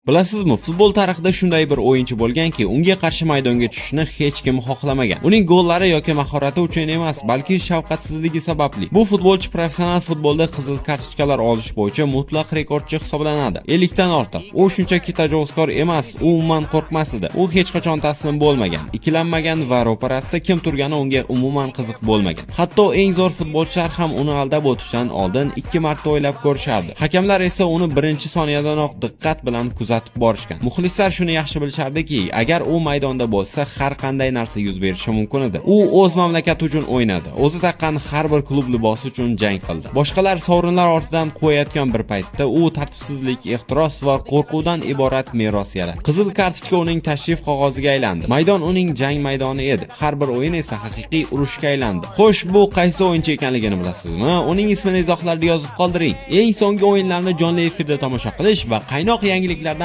Bilasizmi, futbol tarixida shunday bir o'yinchi bo'lganki, unga qarshi maydonga tushishni hech kim xohlamagan. Uning gollari yoki mahorati uchun emas, balki shafqatsizligi sababli. Bu futbolchi professional futbolda qizil kartochkalar olish bo'yicha mutlaq rekordchi hisoblanadi. 50 dan ortiq. U shunchaki tajovuzkor emas, u umuman qo'rqmas edi. U hech qachon taslim bo'lmagan, ikkilanmagan va ro'parasida kim turgani unga umuman qiziq bo'lmagan. Hatto eng zo'r futbolchilar ham uni aldab o'tishdan oldin ikki marta o'ylab ko'rishardi. Hakamlar esa uni birinchi soniyadanoq diqqat bilan kuzatib borishgan. Muxlislar shuni yaxshi bilishardiki, agar u maydonda bo'lsa, har qanday narsa yuz berishi mumkin edi. U o'z mamlakati uchun o'ynadi. O'zi taqqan har bir klub libosi uchun jang qildi. Boshqalar sovrinlar ortidan quvayotgan bir paytda u tartibsizlik, ehtiros va qo'rquvdan iborat meros yaratdi. Qizil kartochka uning tashrif qog'oziga aylandi. Maydon uning jang maydoni edi. Har bir o'yin esa haqiqiy urushga aylandi. Xo'sh, bu qaysi o'yinchi ekanligini bilasizmi? Uning ismini izohlarda yozib qoldiring. Eng so'nggi o'yinlarni jonli efirda tomosha qilish va qaynoq yangiliklardan